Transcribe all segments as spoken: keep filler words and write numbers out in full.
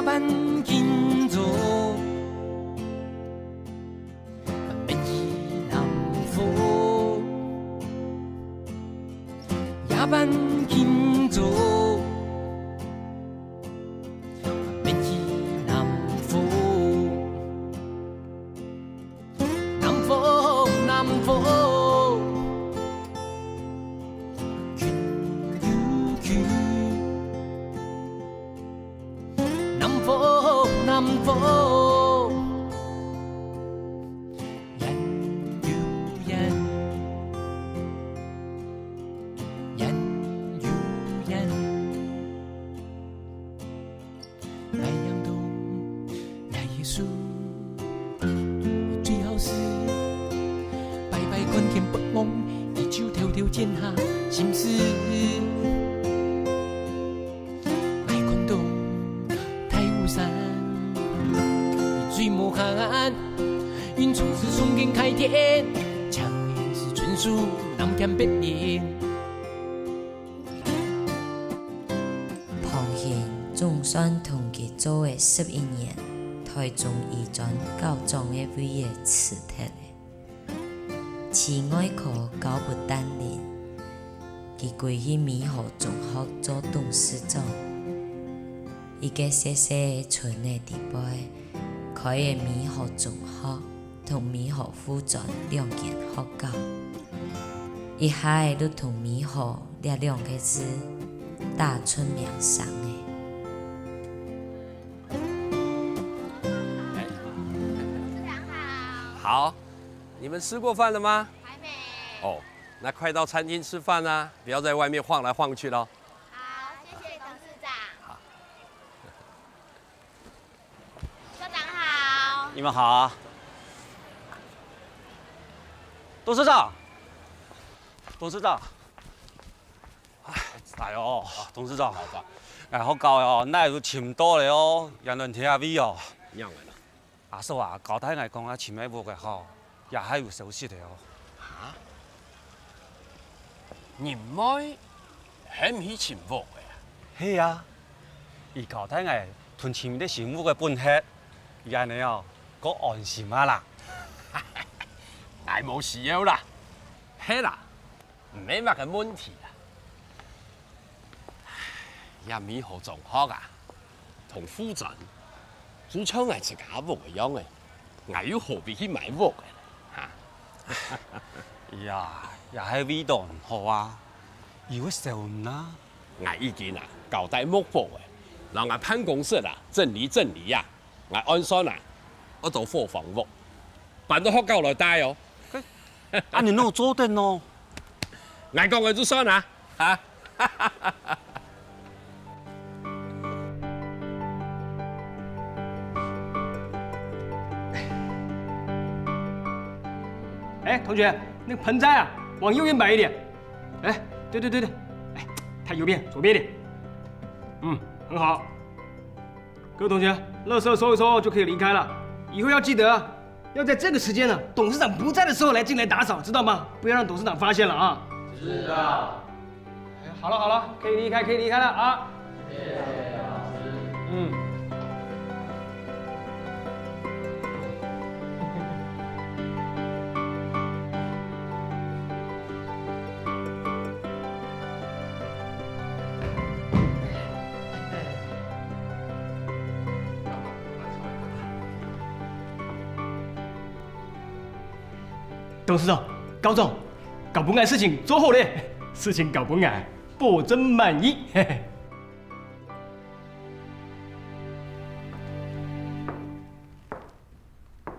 半斤重，免去南方，也半斤重，免去南方。 南方，南方，近又近。南方，南方，遠又遠，遠又遠。 𠊎仰懂𠊎个事，最好是擺擺看天發光，佢就偷偷剪下心事。𠊎看懂大武山，佢最無閒，雲彩是衝天開天，強硬是純屬南薑北嶺。 旁興總算同佢做了十一年，臺中醫專校長个位仔辭忒了。徐外科交分丹玲，佢歸去美和中學做董事長。一個細細个村仔底背，開了美和中學 同美和附專兩間學校，一下仔就同美和這兩個字打出名聲了。好，你們吃過飯了嗎？還沒。哦，那快到餐廳吃飯啊，不要在外面晃來晃去咯。好，謝謝董事長。好。 校長好。你們好啊。董事長，董事長。哎，哎喲，董事長，哎，好搞哦，哪有尋到了哦，原來天下位哦。仰般啊？阿叔啊，交代𠊎講啊，尋个屋个吼， 也還有消息个哦。哈？人妹還毋去尋屋个啊？係啊，佢交代𠊎同尋隻新屋个分佢，佢恁仔哦，較安心啊啦。𠊎無需要啦。係啦， 毋係麼个問題啦。這美和中學啊，同附專，就像𠊎自家屋个樣仔，𠊎又何必去買屋个呢？哈？哎呀，也係為著你好啊，佢會笑你啊。𠊎已經啊，交代木火个，摎𠊎辦公室啊，整理整理啊， 𠊎按算啊，愛到伙房屋，搬到學校來戴哦。恁仔仰做得呢？𠊎講个就算啊，哈！哎，同學，那個盆栽啊，往右邊擺一點。哎，對對對對，哎，太右邊，左邊一點。嗯，很好。 各位同學，垃圾收一收就可以離開了。以後要記得啊，要在這個時間呢，董事長不在的時候來進來打掃，知道嗎？不要讓董事長發現了啊。知道。哎，好了好了，可以離開，可以離開了啊。謝謝老師。嗯。 董事長，校長，交分𠊎事情做好了，事情交分𠊎，保證滿意。嘿嘿。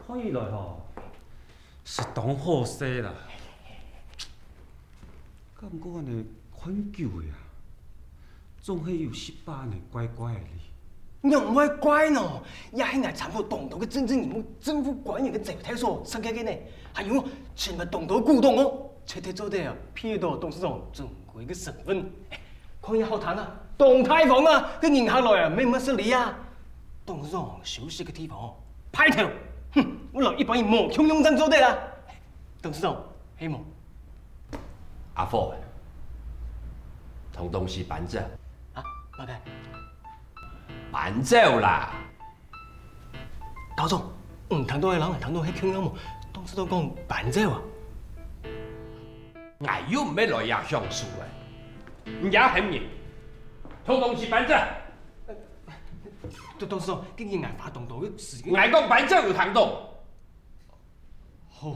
看起來吼，係當好勢啦。毋過恁仔看久了啊，總係有息把仔怪怪个哩。仰會怪呢？這係𠊎參訪當多个政治人物、政府官員个招待所設計个呢，還有尋訪當多古董哦，徹底做得啊，配到董事長尊貴个身份。看也好聽啊，當大方啊，該人客來啊，乜毋失禮啊。 董事長休息个地方哦，派頭，哼，𠊎摎一般人無共樣正做得啦。董事長，係無？阿福，同東西搬走。啊，麼个？搬走啦！校長，你聽到个人聽到係共樣無？董事長講搬走啊！𠊎又毋係來這享受个，你也喊人，統統去搬走！董事長，今日𠊎花當多个時間。𠊎講搬走有聽到？好。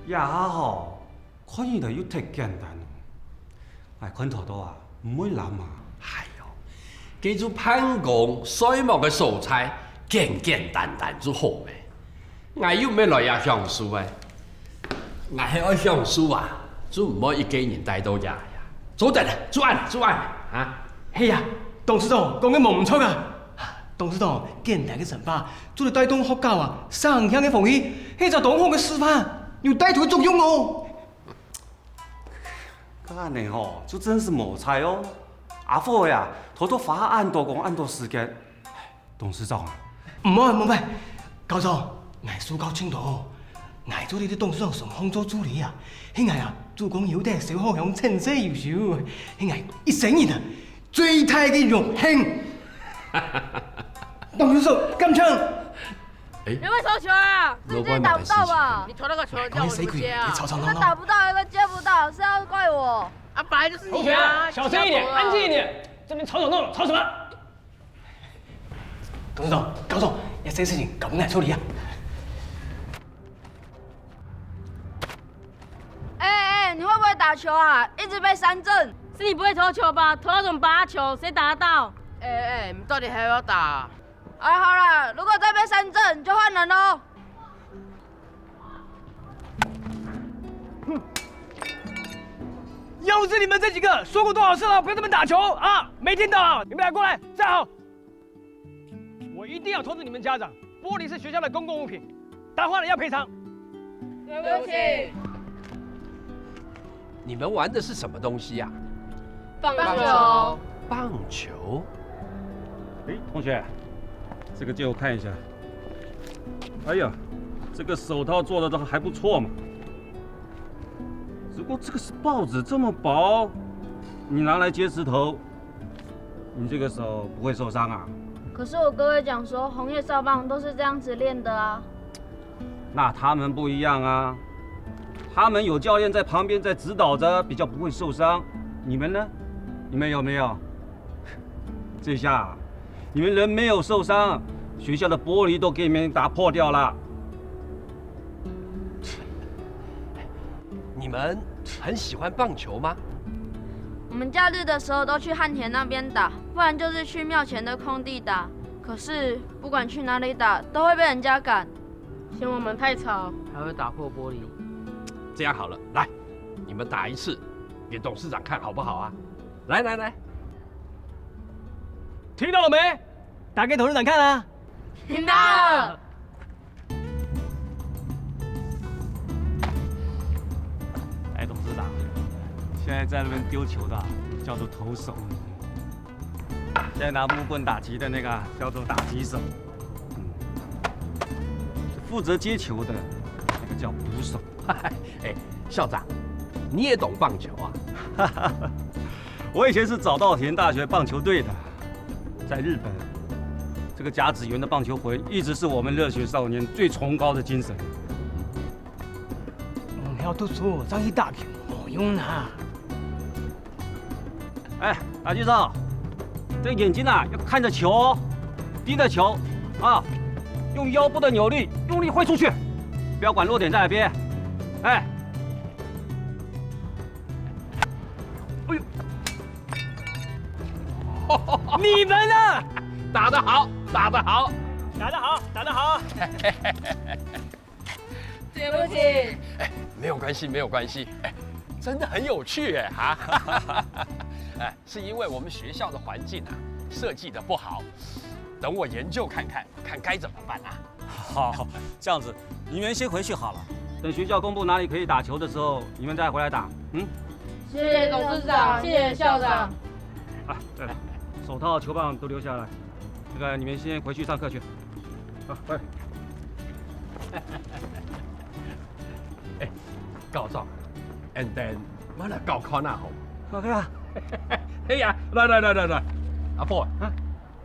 這下吼，看起來又忒簡單哦。𠊎看頭到啊，毋會難啊。哎喲，該就辦公睡目个所在，簡簡單單就好咩。𠊎又毋係來這享受个，𠊎係愛享受啊，就毋好一個人戴到這呀。做得了，就恁，就恁啊！係啊，董事長講个無毋著啊。董事長，簡單个生活，做得帶動學校啊，城鄉个風氣，係隻當好个示範，有帶頭个作用哦。 該恁仔吼，就真係無彩哦。阿福呀，頭到花恁多工恁多時間。董事長啊，毋會毋會，校長，𠊎受教盡多，𠊎做這個董事長上項做助理啊，係𠊎啊，主管有得小學鄉稱讚優秀，係𠊎一生人啊最大个榮幸。董事長，感謝。 哎，你會投球啊？你自己打不到吧？你投那個球，你叫我怎麼接啊？你吵吵鬧鬧。他打不到，又接不到，是要怪我？啊，本來就是你啊，同學，小聲一點，安靜一點，這邊吵吵鬧鬧，吵什麼？董事長，高總，這件事情交分𠊎處理啊。哎哎，你會不會打球啊？一直被三振。是你不會投球吧？投那種八球，誰打得到？哎哎，你們到底還要不要打？ 啊，好了，如果再被三振，就換人囉。又是你們這幾個，說過多少次了，不要這麼打球啊！沒聽到啊？你們倈過來，站好！我一定要通知你們家長，玻璃是學校的公共物品， 打壞了要賠償。對不起。你們玩的是什麼東西呀？棒球。棒球？哎，同學，這個借我看一下。哎呀，這個手套做得都還不錯嘛。只不過這個是報紙，這麼薄，你拿來接石頭，你這個手不會受傷啊？可是我哥哥講說，紅葉少棒都是這樣子練的啊。 那他們不一樣啊，他們有教練在旁邊在指導著，比較不會受傷。你們呢？你們有沒有？這下啊，你們人沒有受傷，學校的玻璃都給你們打破掉了。你們很喜歡棒球嗎？我們假日的時候都去旱田那邊打，不然就是去廟前的空地打。可是不管去哪裡打，都會被人家趕。 嫌我們太吵，還會打破玻璃。這樣好了，來，你們打一次，給董事長看好不好啊？來來來，聽到了沒？打給董事長看啊！聽到了。哎，董事長，現在在那邊丟球的啊，叫做投手。 現在拿木棍打擊的那個叫做打擊手，嗯，負責接球的那個叫捕手。哎，校長，你也懂棒球啊？我以前是早稻田大學棒球隊的，在日本这个甲子园的棒球魂，一直是我们热血少年最崇高的精神。嗯，要读书，上去打球，没用啦。哎，打击手，这眼睛啊，要看着球哦，盯着球啊，用腰部的扭力，用力挥出去，不要管落点在哪边。哎，哎呦，你们啊！打得好，打得好，打得好，打得好。对不起。哎，没有关系，没有关系。哎，真的很有趣哎，哈。哎，是因为我们学校的环境啊，设计的不好。等我研究看看，看该怎么办啊。好，这样子，你们先回去好了。等学校公布哪里可以打球的时候，你们再回来打。嗯。谢谢董事长，谢谢校长。啊，对了，手套、球棒都留下来。那个，你们先回去上课去。啊，快。哎，校长，and then，我来教看啊吼。OK啊。嘿呀，来来来来来，阿波，啊，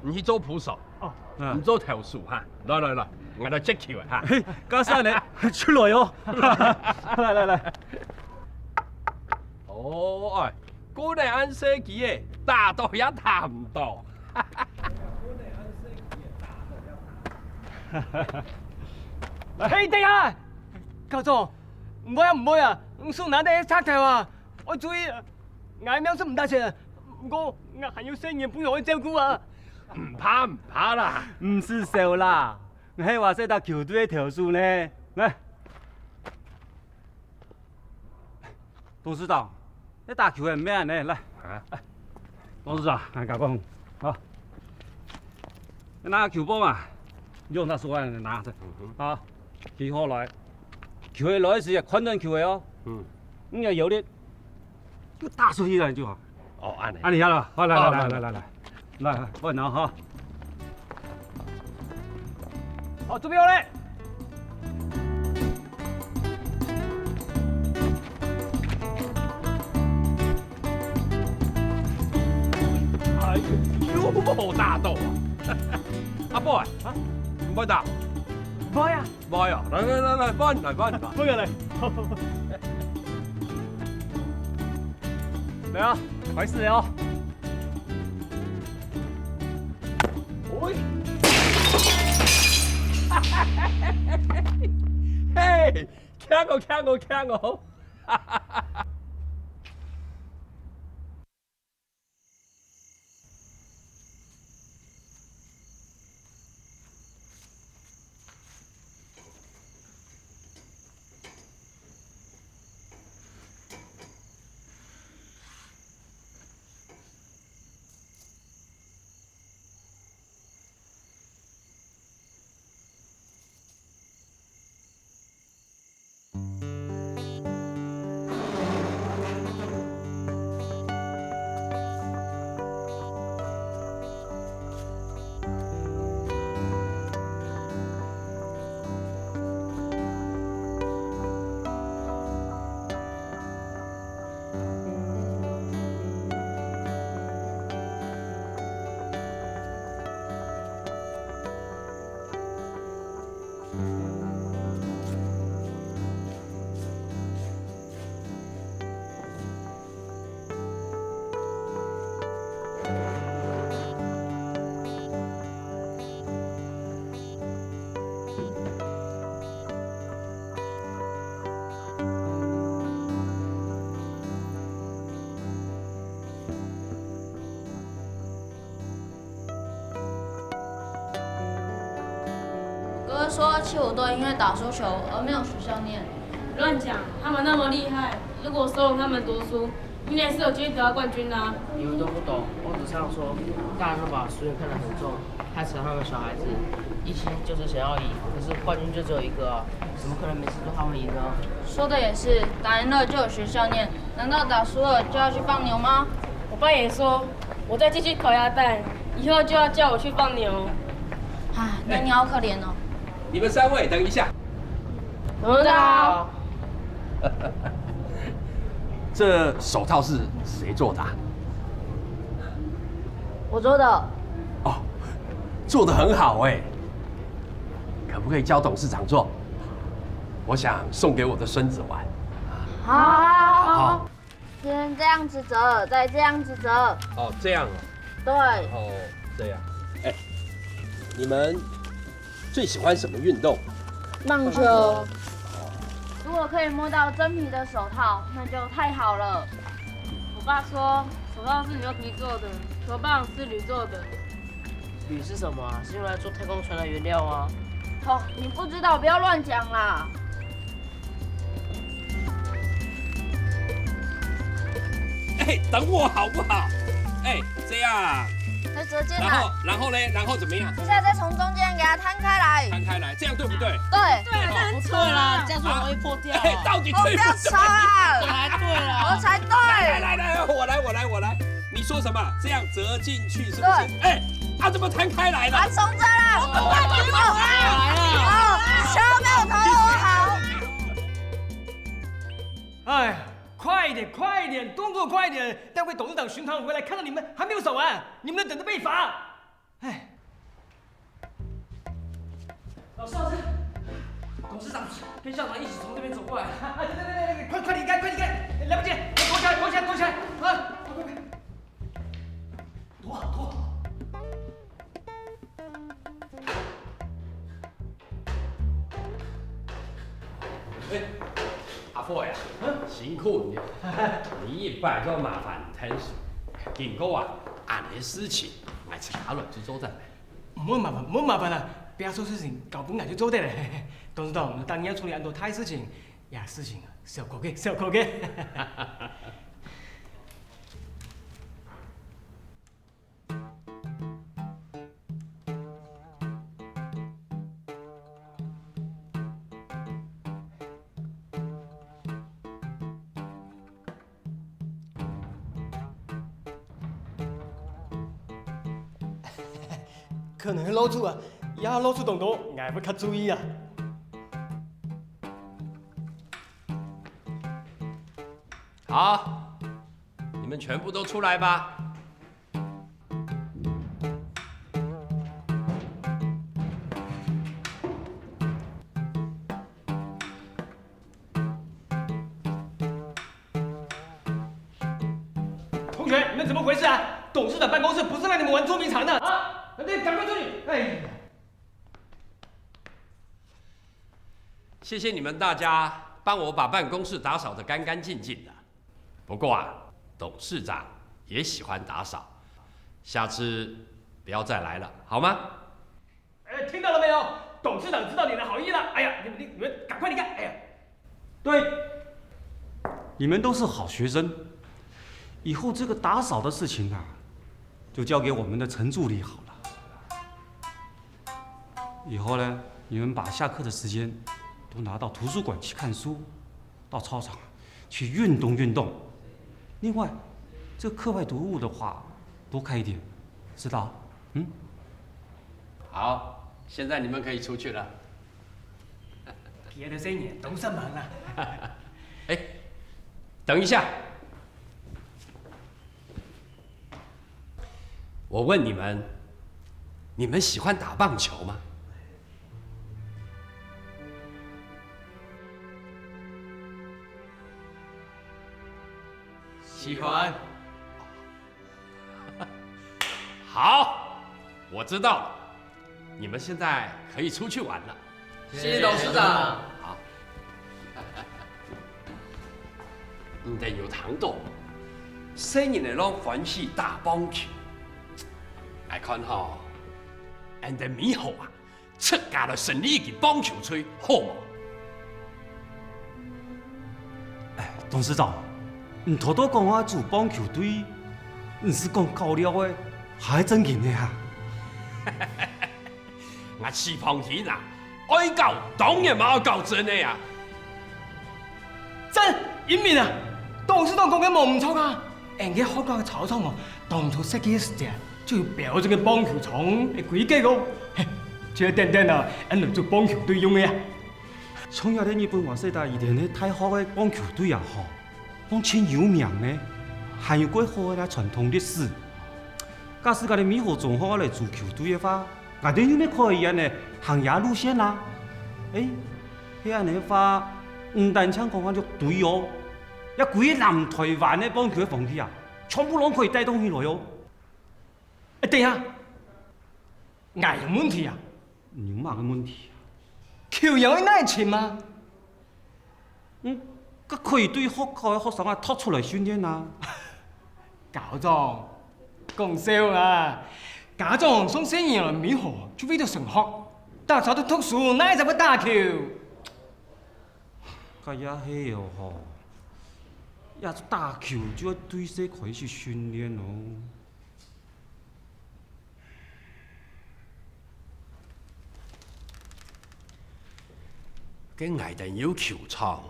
你去做捕手，哦，嗯，你做投手哈。来来来，我来接球啊哈。嘿，加上呢，出来哦。来来来。哦，哎，姑娘恁細个，打到也打毋到。嘿，等下，校長，毋會啊，毋會啊，你手拿等个插頭啊，愛注意，𠊎个命是毋值錢，毋過𠊎還有細人朋友愛照顧啊。毋怕毋怕啦，毋使愁啦，𠊎係話說打球隊个投手呢，來。 董事長，你打球个毋免恁呢，來。啊？董事長，𠊎甲講，好，拿球棒啊，用他手腕拿着，嗯哼，啊，球好來，球个來時看準球个哦，嗯，你要有力，就打出去了就好。 哦，恁呢。恁呢好了，好，來來來來來來，來，換人哈。好，準備好了。哎呦，又無打到啊！阿伯，啊，毋會打？毋會啊。 來啊，來來來來，換來換來。換過來。來啊，開始了。喂，嘿，強哦強哦強哦！哥哥說，七五隊因為打輸球而沒有學校念。亂講，他們那麼厲害，如果收容他們讀書，明年是有機會得到冠軍的啊。你們都不懂，我只想說，大人都把書念看得很重，害死了他們小孩子。一心就是想要贏，可是冠軍就只有一個啊，怎麼可能每次都他們贏呢？說的也是，打贏了就有學校念，難道打輸了就要去放牛嗎？我爸也說，我再繼續烤鴨蛋，以後就要叫我去放牛。唉，那你好可憐哦。你們三位等一下。董事長。这手套是谁做的啊？我做的。哦，做得很好哎，可不可以教董事长做？我想送给我的孙子玩。好，好，好，好。好。先这样子折，再这样子折。哦，这样哦。对。哦，这样。哎，你们最喜欢什么运动？棒球。如果可以摸到真皮的手套，那就太好了。我爸说，手套是牛皮做的，球棒是铝做的。铝是什么啊？是用来做太空船的原料吗？哦，你不知道，不要乱讲啦。哎，等我好不好？哎，这样。再折进来。然后，然后嘞？然后怎么样？接下来再从中间给它摊开来。摊开来，这样对不对？对。对啊，这样很丑啊。不对啦，这样子很容易破掉。哎，到底对不对？哦，不要吵啊。我才对啦。我才对。来，来，来，我来，我来，我来。你说什么？这样折进去是不是？对。哎，啊，怎么摊开来了？啊，松针了。哦，哦，哦，千万不要投入我好。哎，快一点，快一点，动作快一点，待会董事长巡堂回来，看到你们还没有扫完，你们等着被罚。哎。老师，老师，董事长跟校长一起从这边走过来。哎，对对对对，快快离开，快离开，来不及，躲起来，躲起来，躲起来，啊，快快快，躲好，躲好。哎，阿富呀，嗯？辛苦你了，你一摆个麻煩摊手，经过啊，恁个事情，俺自家来去做得了。 莫麻烦，莫麻烦啦，别个事情交分𠊎就做得了。董事長，你當然愛處理恁多大事情，呀，事情啊，小可个，小可个。可能係老鼠啊，這老鼠當多，𠊎會較注意啊。好，你们全部都出来吧。 同学，你们怎么回事啊？董事长办公室不是让你们玩捉迷藏的啊！赶快出去！哎呀，谢谢你们大家帮我把办公室打扫得干干净净的。不过啊，董事长也喜欢打扫，下次不要再来了，好吗？ 哎，听到了没有？董事长知道你的好意了。哎呀，你们，你，你们赶快离开。哎呀，对，你们都是好学生，以后这个打扫的事情啊，就交给我们的陈助理好了。以后呢，你们把下课的时间都拿到图书馆去看书，到操场去运动运动。另外，这课外读物的话，多看一点，知道？嗯。 好，现在你们可以出去了。别的生意都上忙了。哎，等一下，我问你们，你们喜欢打棒球吗？喜欢。 好，我知道了，你们现在可以出去玩了。谢谢董事长。好。你等有听到，生意人都欢喜打棒球。来看吼，俺的美好啊， 自家來成立一支棒球隊，好無？哎，董事長，你頭頭講愛組棒球隊，你係講搞尞个，還係正經个啊？𠊎徐胖兄啊，愛搞當然嘛愛搞真个啊！ 真，英明啊！董事長講个無毋著啊！俺个學校个操場哦，當初設計个時節就有標準个棒球場个規格哦。嘿，就係等等啊，俺來組棒球隊用个啊。像這日本話說个以前个大學个棒球隊啊，吼，講盡有名呢，還有蓋好个傳統歷史。假使𠊎兜美和中學來組球隊个話， 𠊎兜又毋係開眼呢，行這路線啊。欸，係恁呢个話，毋單淨講啊六堆哦，這歸南臺灣个棒球个風氣啊，全部攏可以帶動起來哦。欸，等一下，𠊎有問題啊！你有麼个問題啊？球員愛哪尋啊？ 嗯，該可以對學校个學生啊，擇出來訓練啊。校長，講笑啊！家長送細人來美好，就為著升學，打車都讀書，哪會會打球？該也係哦吼，也打球就愛對細開始訓練哦。 該𠊎兜有球場，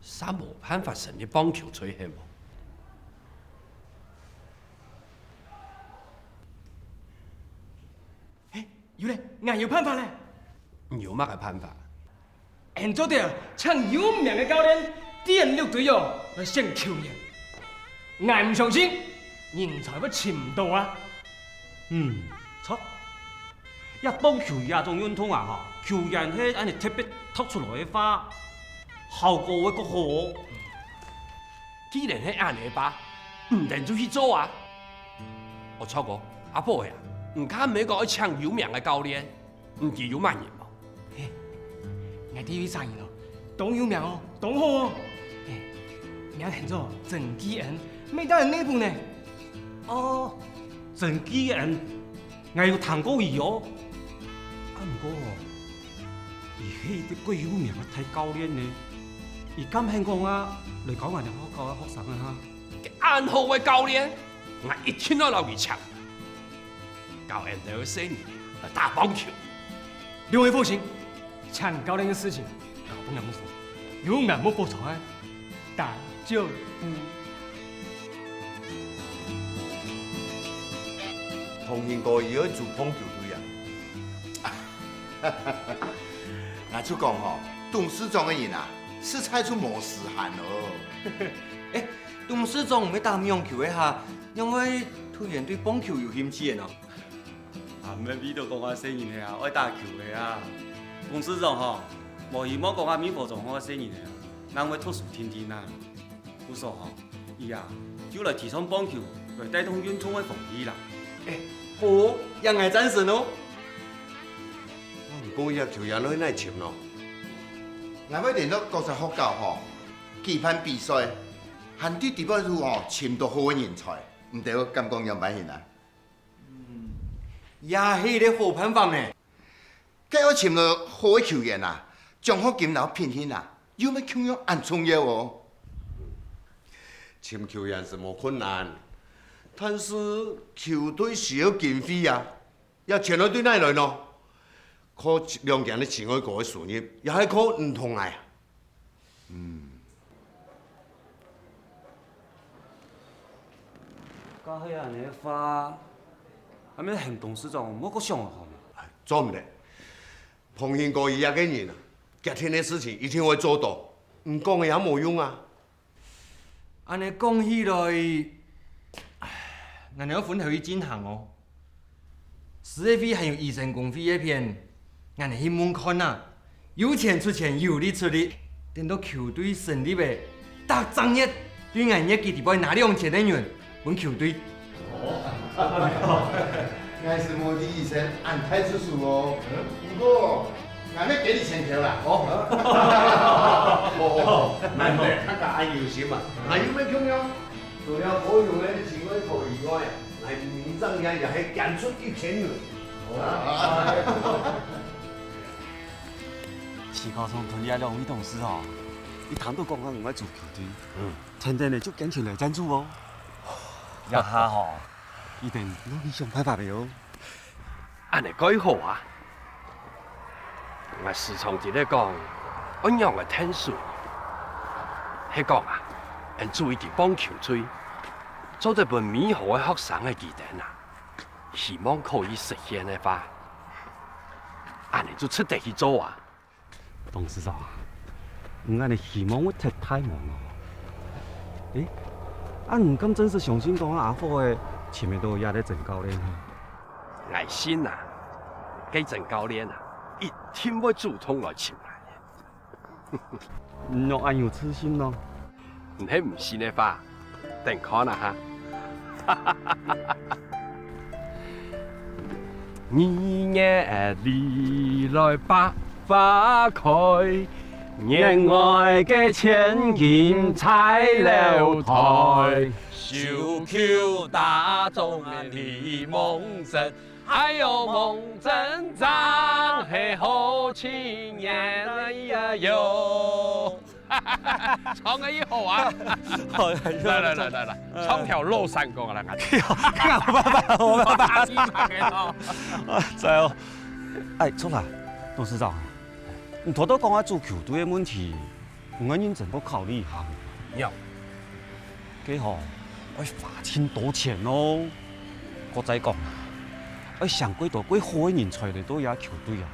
煞無辦法成立棒球隊係無？欸，有咧，𠊎有辦法咧！你有麼个辦法？ 𠊎做得請有名个教練，帶領六堆哦來選球員。𠊎毋相信，人才會尋毋到啊！嗯，著。這棒球這種運動啊，吼，球員係恁呢特別擇出來个話，效果會較好哦。既然係恁呢个話，毋等就去做啊！哦，著哦，阿寶呀，你較毋係講愛請有名个教練， 毋知有麼人無？嘿，𠊎知有一儕人哦，當有名哦，當好哦。嘿，名喊做曾紀恩，乜在𠊎內部呢。哦，曾紀恩，𠊎有聽過佢哦。啊，毋過哦，佢係一個蓋有名个大教練呢。佢敢肯講啊，來教𠊎兜學校个學生啊哈？恁好个教練！ 𠊎一定愛摎佢請，教𠊎兜个細人來打棒球。兩位放心，請教練个事情，交分𠊎木火，有𠊎木火在，打就輸。同興哥佢愛組棒球隊啊！𠊎就講吼，董事長个人啊，實在就無時閒哦。欸， 董事長毋係打網球个哈，仰會突然對棒球有興趣个呢？啊，毋係為著講𠊎細人仔啊，愛打球个啊。董事長吼，無希望講𠊎美和中學个細人仔啊，正會讀書定定啊。故所吼，佢啊，就來提倡棒球，來帶動運動个風氣啦。欸，好哦，這𠊎贊成哦。啊，毋過這球員愛哪尋呢？𠊎會聯絡各隻學校吼， 舉辦比賽，還在裡背處吼尋著好个人才，你兜敢講仰般形啊？嗯，也係一個好辦法呢。該愛尋著好个球員啊，獎學金摎聘金啊，又乜共樣恁重要哦。尋球員係無困難，但是球隊需要經費啊。 這錢愛對哪來呢？靠兩間个親愛哥个收入，也係靠你同𠊎啊。嗯。該係恁呢个話，還係喊董事長莫過想好無？哎，做毋得。彭興哥佢這個人啊，決定个事情一定會做到，你講个也無用啊。 恁呢講起來，唉，𠊎兜愛分頭去進行哦。市議會還有醫生公會該片，𠊎兜去問看啊，有錢出錢，有力出力，等到球隊成立了，逐隻月對𠊎月給裡背拿兩千个銀，分球隊。 𠊎係無知醫生恁大出手哦。毋過，𠊎乜加你千箍啦。哦。哦，哦，哦，難得大家恁有心啊！𠊎又乜共樣，除了保佑个親愛哥以外，𠊎每隻月也係捐出一千銀。啊。徐校長同你兩位董事哦，一聽到講𠊎愛組球隊，嗯。 天天呢就捐錢來贊助哦。這下吼，一定愛去想辦法了哦。恁呢蓋好啊！𠊎時常在該講，愛仰仔𢯭手。係講啊，𠊎組一支棒球隊，做得分美好个學生个佢等啊，希望可以實現个話，恁呢就值得去做啊！ 董事長啊，你恁呢希望會忒大無哦？誒，啊你敢真實相信講阿福仔尋得到這個曾教練呢？𠊎信啊！該陣教練啊，一定會主動來尋𠊎。你仰恁有自信呢？你係毋信个話，等看啊哈！二月裡來百花開，園外个千金在樓台。手球打中啊李夢珍，哎喲夢珍真係好青年，哎呀喲！唱个一好啊！好，來來來來來，唱條老山歌來，𠊎。無辦法，無辦法。啊，在哦。哎，著啦，董事長啊，你頭頭講啊，組球隊个問題，你愛認真過考慮一下。有。該吼，愛花盡多錢哦。過再講啊，愛想幾多幾好个人才來到這球隊啊，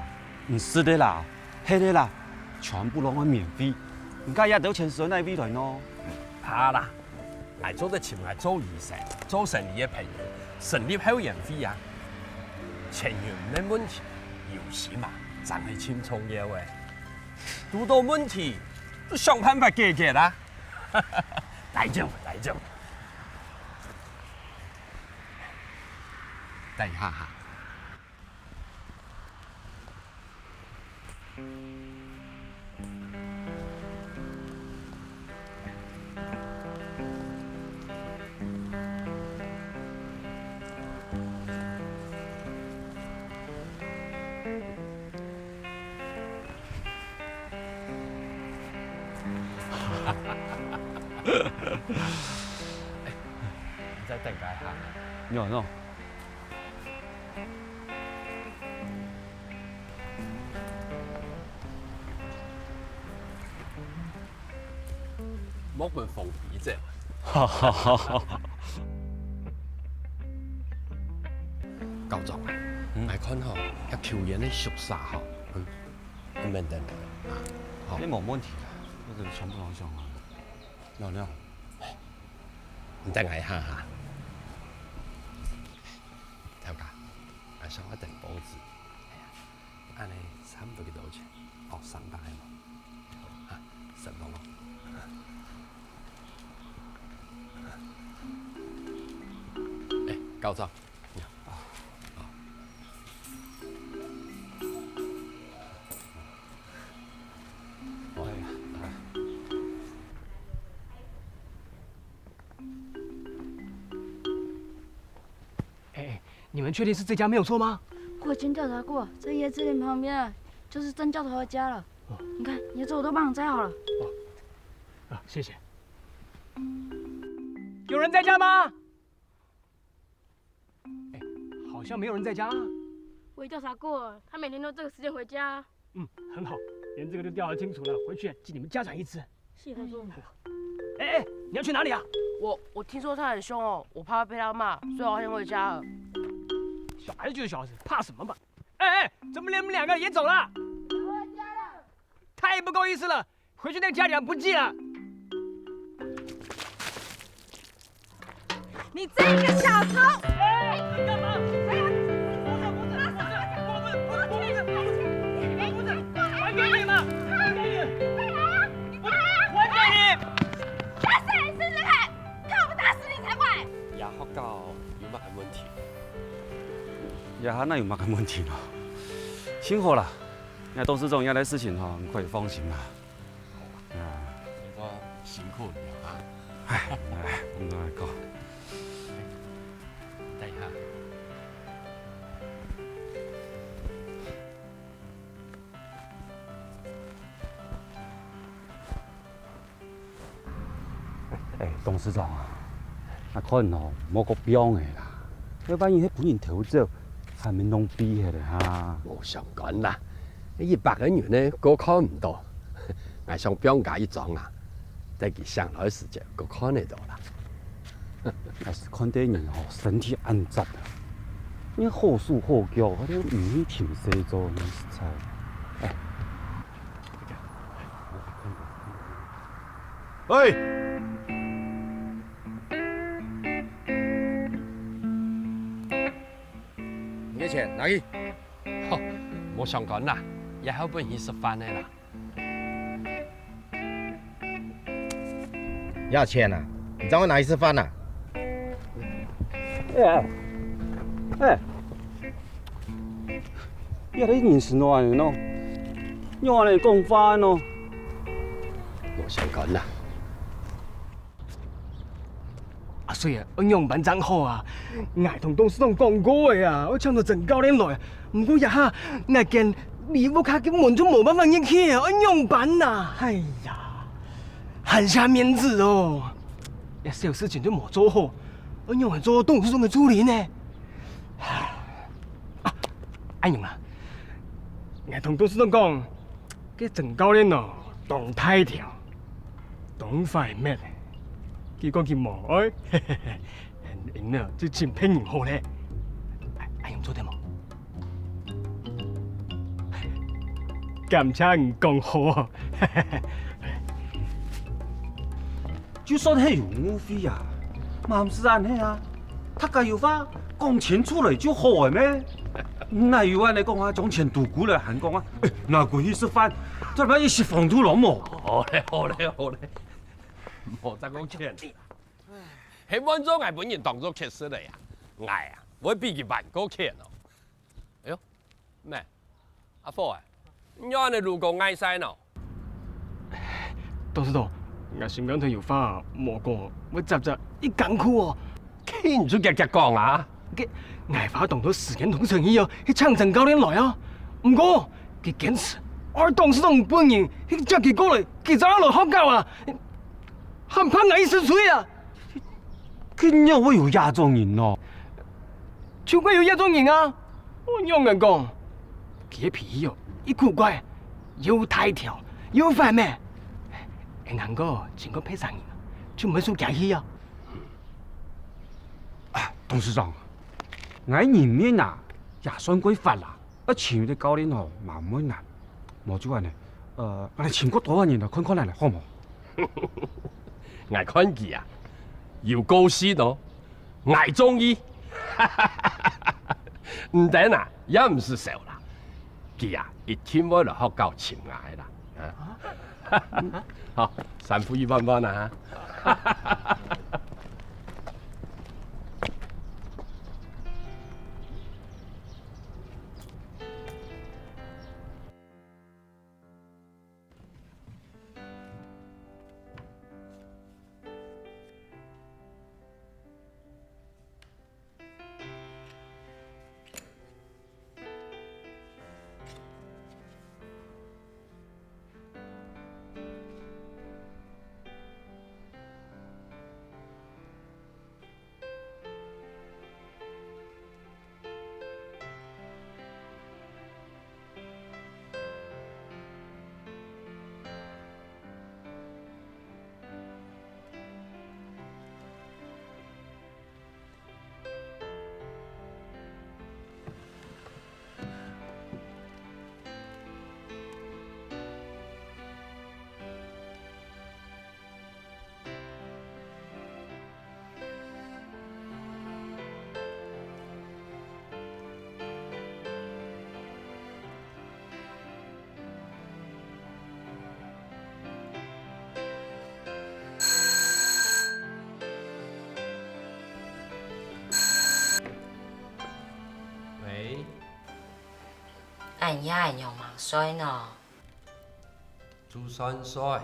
毋使得啦。 係个啦，全部攏愛免費。你家這兜錢使到哪位來呢？怕啦，𠊎做得尋𠊎做醫生、做生理个朋友，成立後援會啊。錢銀个問題，有心啊，正係盡重要个。堵到問題，就想辦法解決啦。大丈夫，大丈夫。等一下哈。 你再等𠊎一下。No no。 莫分風飛走。校長啊，嗯。𠊎看吼，這球員个宿舍吼，嗯，毋免等了啊，吼。這無問題啦，這個全部攏想好了。No no，你等𠊎一下哈。頭家，𠊎想愛訂報紙。 恁呢差毋多幾多錢？哦，三百个無？啊，承蒙哦。哎，校長。哦。哦。哎呀，哎。 哎，你們確定是這家沒有錯嗎？我已經調查過，在椰子林旁邊，就是鄭教頭的家了。哦。你看，椰子我都幫你摘好了。哦，啊，謝謝。有人在家嗎？哎，好像沒有人在家啊。我也調查過了，他每天都這個時間回家啊。 嗯，很好，連這個都調查清楚了，回去記你們家長一智。謝謝校長。哎哎，你要去哪裡啊？我我聽說他很兇哦，我怕被他罵，所以我要先回家了。小孩子就是小孩子，怕什麼嘛？哎哎，怎麼連你們兩個也走了？我回家了。太不夠意思了，回去那個家長不記了。 你這個小偷！哎，你幹嘛？哎呀，不是，不是，不是，不是，不是，不是，還給你嘛，還給你，還給你！打死你試試看，看我不打死你才怪！這學校有麼个問題？這下哪有麼个問題咯？幸好啦，𠊎董事長這類事情吼，你可以放心啦。 啊。你講辛苦你啊。哎，來，我們來搞。等一下。哎，董事長啊，𠊎看哦，莫過放个啦。該萬一係分人偷走，還毋係浪費忒了哈？無相干啦，一百個銀呢，過看毋到。𠊎想放加一張啊，等佢醒來个時節，過看得到啦。還係看這人吼，身體恁扎啊，你好手好腳，還毋去尋事做，你實在。哎。 喂！你个錢拿去。吼，無相干啦，也好分你食飯个啦。 這錢啊，你正會拿去食飯啊？哎呀，哎，你這人係哪恁呢喏？仰恁呢講話喏？無相干啦。阿水啊，愛仰般正好啊？𠊎同董事長講過个啊，愛請到鄭教練來。毋過這下𠊎間你屋下个門就無辦法入去啊，愛仰般啊？哎呀！ 還下面子哦，這小事情就無做好，愛仰般做董事長个助理呢？啊，恁樣啊，𠊎同董事長講，該鄭教練哦，當大條，當壞面，佢講佢無愛，恁樣就請別人好咧。恁樣做得無？ 感謝你講好哦。就算係有誤會啊，嘛毋使恁樣啊。大家有話講清楚來就好个咩？哪有恁樣講啊，將錢都歸來還講啊，哎，拿歸去食飯，做麼一息風都攏無？好咧，好咧，好咧，莫再講錢。係換做𠊎分人當做乞食个啊，𠊎啊，會比佢還過譴哦。 哎喲，咩？阿福啊，你仰恁呢路過𠊎儕喏？董事長，𠊎心肝肚有話無講，會雜雜一艱苦哦。該你就遽遽講啊！該𠊎花當多時間同誠意哦，去請鄭教練來啊。毋過，佢堅持愛董事長本人去接佢過來，佢正愛來學校啊！還拍𠊎一身水啊！ 佢仰會有這種人呢？就會有這種人啊！𠊎仰般講，佢个脾氣哦，又古怪，又大條，又壞面。𠊎還過尋個別儕人，就毋會輸佢去啊！啊，董事長，𠊎人面啊，也算過闊啦。 愛尋一個教練吼，嘛毋會難。無就恁呢，呃，𠊎來尋較多个人來看看恁呢，好無？𠊎看佢啊，有個性哦，𠊎中意。毋單啊，也毋使愁啦。佢啊，一定會來學校尋𠊎啦。啊？好，三步一彎彎啊！喂。恁夜仰吂睡呢？就算睡啊，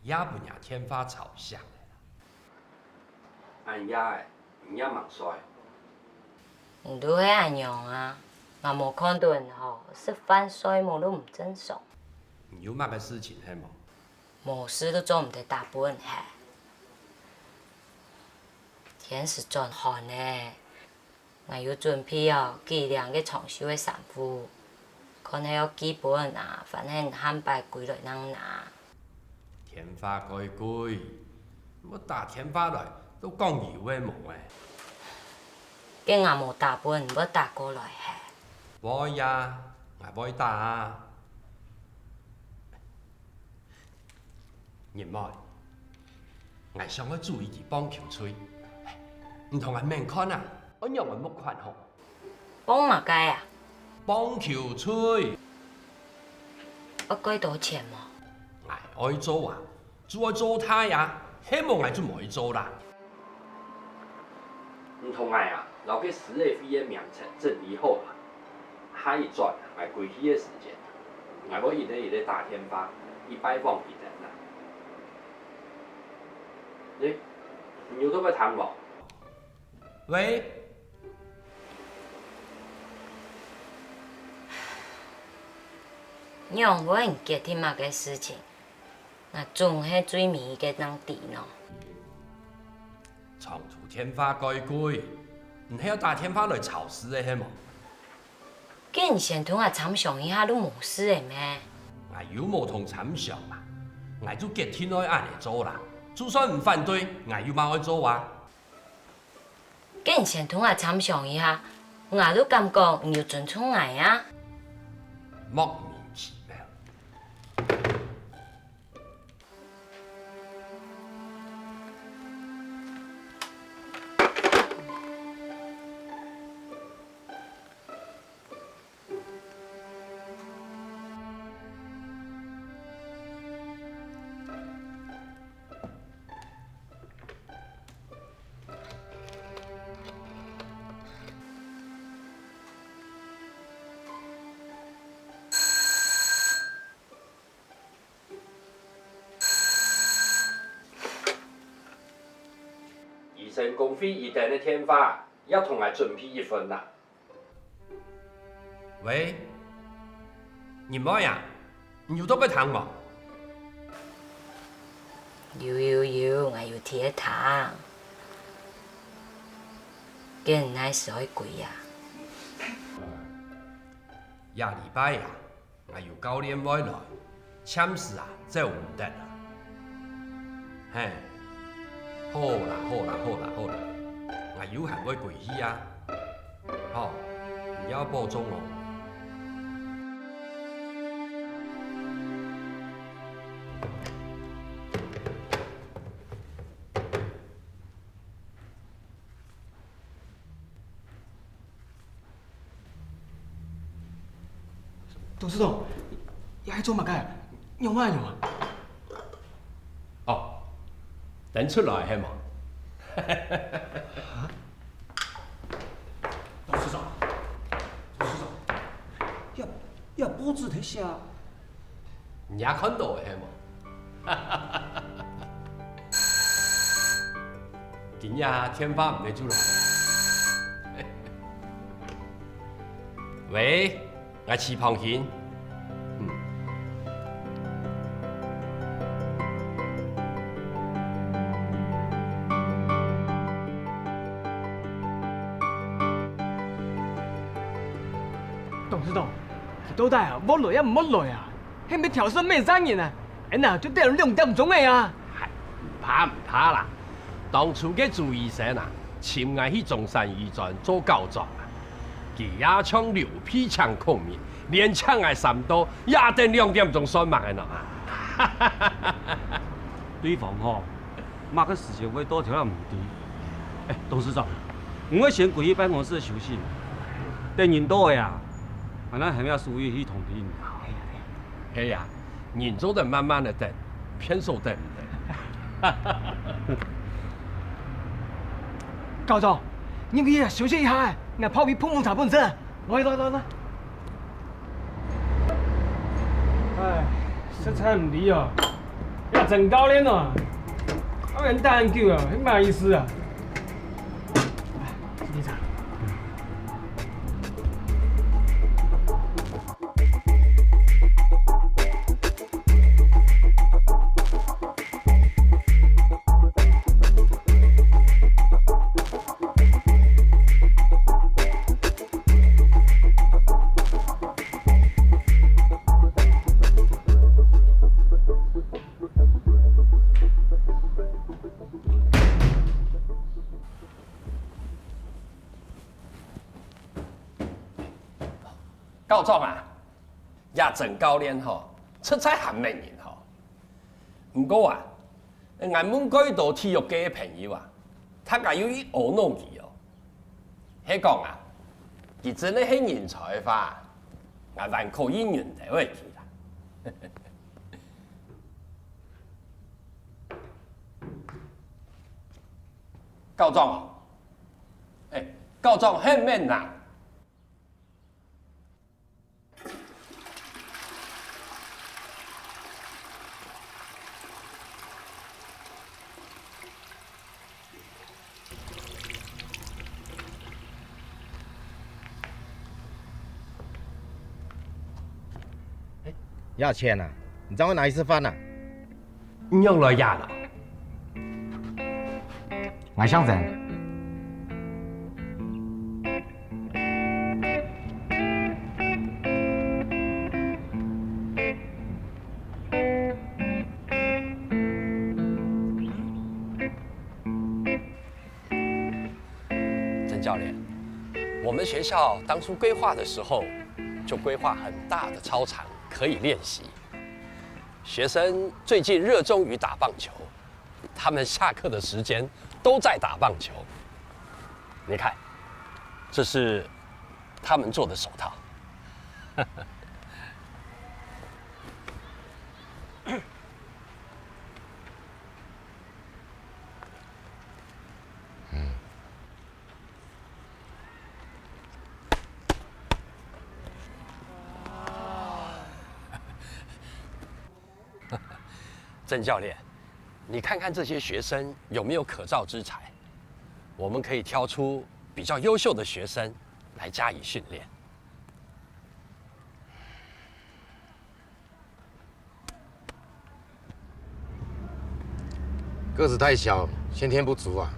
也分若電話吵醒了啦。恁夜仔，你也吂睡？你都係恁樣啊！𠊎無看著你吼，食飯睡目都毋正常。你有麼个事情係無？無事都做毋得打分你係。天時轉寒了，𠊎有準備哦幾領个長袖个衫褲，看係愛寄分你啊，還係你下擺歸來正拿。 電話蓋貴，你打電話來都講有个無个。該𠊎無打分你會打過來係？會啊，𠊎會打啊。仁妹，𠊎想愛組一支棒球隊，你同𠊎愐看啊，愛仰般募款好？ 幫麼个啊？棒球隊。愛幾多錢無？𠊎愛做啊，就愛做大啊，係無𠊎就毋愛做啦。你同𠊎啊，摎該施委會个名冊整理好啊。下一轉𠊎歸去个時節，𠊎會一個一個打電話，去拜訪佢等啊。欸，你有在該聽無？ 喂，仰會你決定麼个事情，𠊎總係最尾一個正知呢。長途電話蓋貴，你係愛打電話來吵事个係無？該你先同𠊎參詳一下就無事了咩？𠊎又無同參詳嘛，𠊎就決定愛恁仔做啦，就算你反對，𠊎又嘛愛做啊。 該你先同𠊎參詳一下，𠊎就感覺你有尊重𠊎啊。莫名其妙。醫生公會一等个電話，也同𠊎準備一份啦。 喂，仁妹啊，你有在該聽無？有有有，𠊎有在聽。該你哪時愛歸啊？這禮拜啊， 𠊎有教練會來，暫時啊走毋得啊。嘿，好啦好啦好啦好啦，𠊎有閒會歸去啊。好，你愛保重哦。 董事長，這係做麼个？仰會恁樣啊？哦，等出來係無？董事長，董事長，這，這報紙在寫，你也看到係無？ 今日電話毋會就來。喂，𠊎徐胖興。嗯。董事長，佢到底啊，會來也毋會來啊？ 係毋係調色麼儕人啊？恁樣就等兩點鐘了啊！唉，毋怕毋怕啦！當初該朱醫生啊，尋𠊎去中山醫專做校長啊，佢也像劉備請孔明，連請𠊎三到，也等兩點鐘算麼个呢？對方吼，麼个時間會到，佢也毋知。欸，董事長，你愛先歸去辦公室休息，等人到了啊，𠊎等還愛輸液去通知你。 係啊，人做得慢慢仔等，便所等毋得。校長，你去休息一下，𠊎泡杯膨風茶分你食。來來來來。唉，實在毋知哦，這曾教練哦，教練打恁久啊，係麼个意思啊？ 校長啊，這曾教練吼，實在還蠻人吼。毋過啊，𠊎問過一兜體育界个朋友啊，大家又一窩囊佢哦。係講啊，佢真个係人才个話，𠊎還可以認得佢啦。告狀哦，哎，告狀很免难。 亞乾啊，你正會哪一次飯啊？你仰來呀啦？𠊎姓陳。 曾教练，我们学校当初规划的时候，就规划很大的操场可以练习。学生最近热衷于打棒球，他们下课的时间都在打棒球。你看，这是他们做的手套。 曾教练，你看看这些学生有没有可造之才？我们可以挑出比较优秀的学生来加以训练。个子太小，先天不足啊。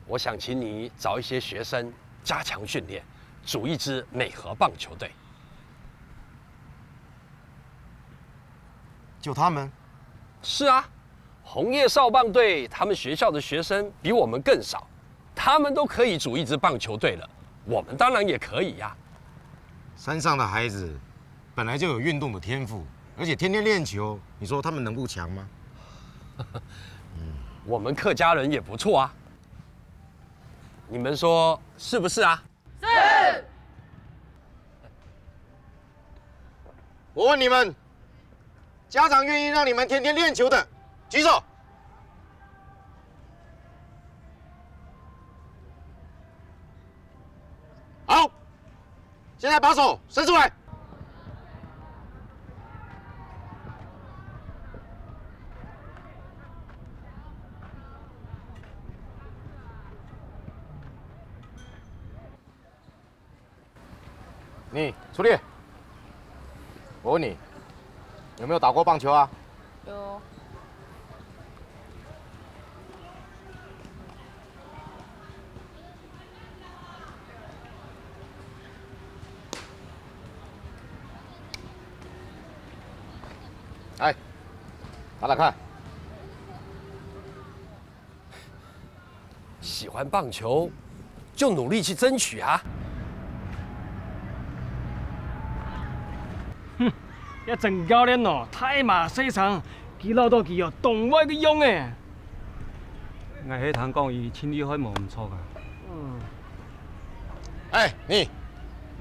我想请你找一些学生加强训练，组一支美和棒球队。 就他们？是啊，红叶少棒队他们学校的学生比我们更少，他们都可以组一支棒球队了，我们当然也可以呀。山上的孩子本来就有运动的天赋，而且天天练球，你说他们能不强吗？我们客家人也不错啊，你们说是不是啊？ 是。我问你们，家长愿意让你们天天练球的，举手。好，现在把手伸出来。 你，出列。我问你，有没有打过棒球啊？有。哎，拿来看。 喜欢棒球，就努力去争取啊。哼，這曾教練哦，大馬細場，佢恅到佢哦，當會个樣誒。𠊎係聽講佢盡厲害無毋著啊。嗯。哎，你。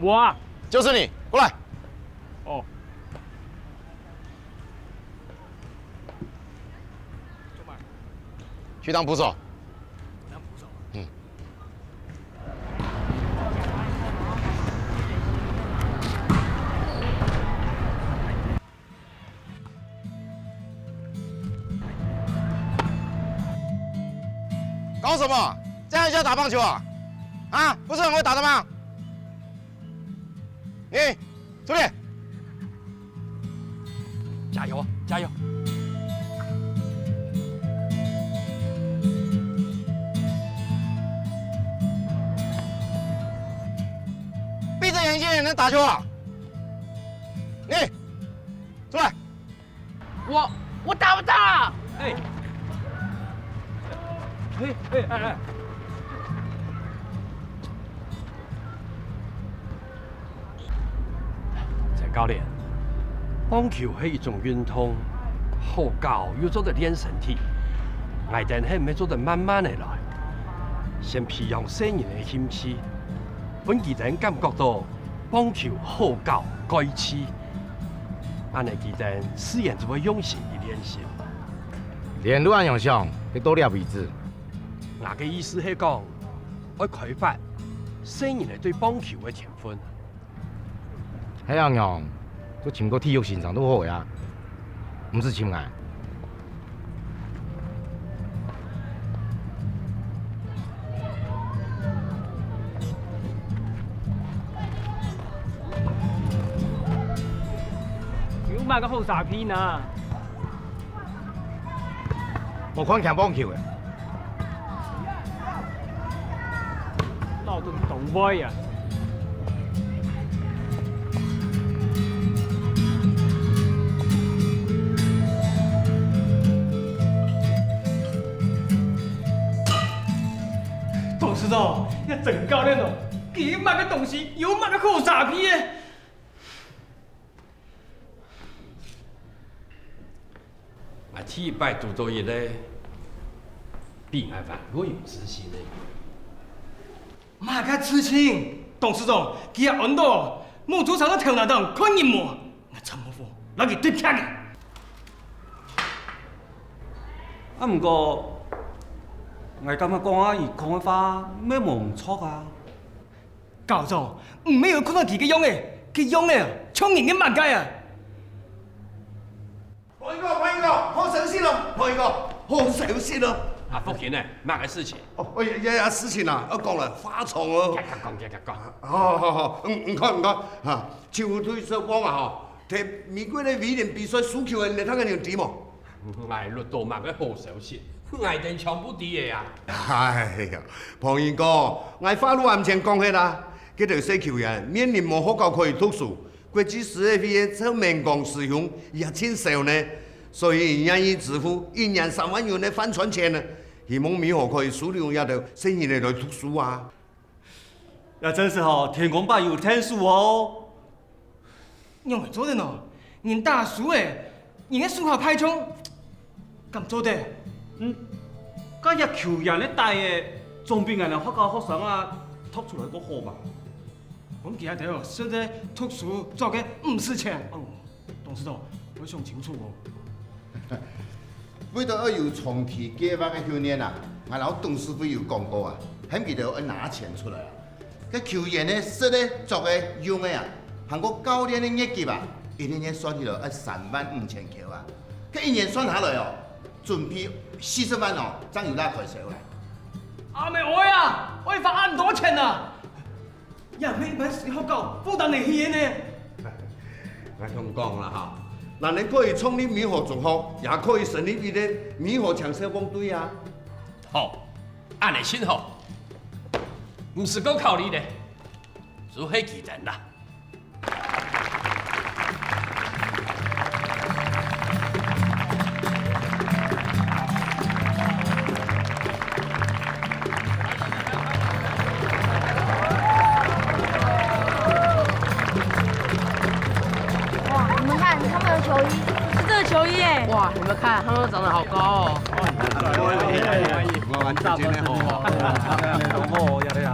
我啊。就是你，過來。哦。 去當捕手。當捕手。嗯。搞什麼？這樣就要打棒球啊？啊，不是很會打的嗎？ 你，出列！加油，加油！閉著眼睛也能打球啊？你，出來！ 我，我打不到啊！哎，哎，哎，哎，哎。曾教練，棒球係一種運動，好搞又做得練身體。𠊎等係毋係做得慢慢仔來，先培養細人个興趣，分佢等感覺到棒球好搞蓋趣，恁呢佢等自然就會用心去練習。連路恁樣想，佢到了為止。𠊎个意思係講，愛開發細人仔對棒球个天分。 係恁樣，就尋個體育先生都好呀，毋使尋𠊎。有麼个好沙鼻呢？ 無看輕棒球个。鬧到當壞啊！董事長，這總教練哦，佢麼个東西，有麼个好沙鼻个？ 𠊎第一擺堵著一個比𠊎還過有自信个人。麼个自信？董事長，佢也安到，無做成个頭那檔，看人無？𠊎慘無火，拿佢跌忒个。啊，毋過，𠊎感覺講啊，佢講个話，乜無毋著啊。 校長，你乜有看著佢个樣仔，佢樣仔像人个麼个啊？彭一哥，彭一哥，好消息咯！彭一哥，好消息咯！啊，福興呢？麼个事情？哦，哎呀呀，事情啊，要講了，發財哦！遽遽講，遽遽講。好好好，嗯，你看，你看，哈，球隊失望啊，吼，在美國个威廉比賽輸球个那趟个人知無？ 𠊎摎到麼个好消息，𠊎等全部知个啊！哎呀，彭英哥，𠊎話都還毋曾講忒啊！該兜細球員面臨無學校可以讀書，國際師資个臭名講師兄也盡少呢，所以願意支付一年三萬元个帆船錢呢，希望美好可以收留這兜細人仔來讀書啊！ 也真係吼，天公伯有天數哦。仰會做得呢？人打輸了，人个手下敗將，敢做得？嗯，該這球員个帶个，總比𠊎等學校學生啊，讀出來較好吧？分佢兜實在讀書做个毋使錢。哦，董事長，你想清楚哦。 為著愛有長期計畫个訓練啊，𠊎摎董事會有講過啊，喊佢兜愛拿錢出來啊。該球員个食个、著个、用个啊，還過教練个月給啊，一個月算起來愛三萬五千箍啊。該一年算下來哦，準備四十萬哦，正有罅開銷啊。阿姆哀啊，愛花恁多錢啊！ 也毋係一般私立學校負擔得起个呢。𠊎同你講啦哈，若能可以創立美好中學，也可以成立一個美好青少棒隊啊。好，恁呢盡好，毋使過考慮咧，就係佢等啦。 哇，你們看，他們的球衣是這個球衣耶！哇，你們看，他們都長得好高哦！哇，很帥哦！我們玩這件的好不好？哦，要這樣。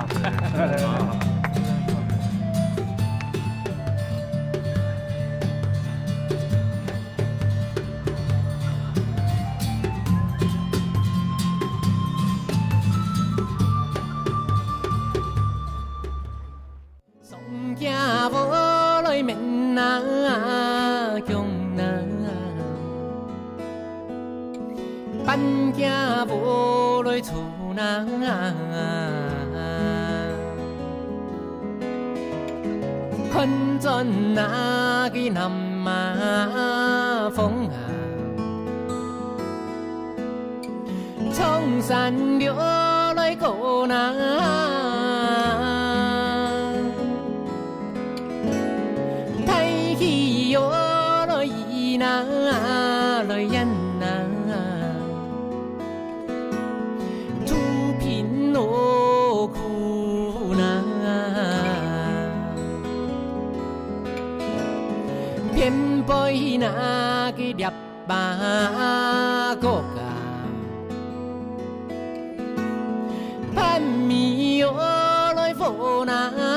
送囝無來面啊，弓啊，搬囝無來厝啊。 看轉那个南啊風啊，唱山尞來歌啊，大氣喲來飲啊，來演啊。 肚皮勞苦啊，偏背那个裂巴角啊，盼米喲來分啊。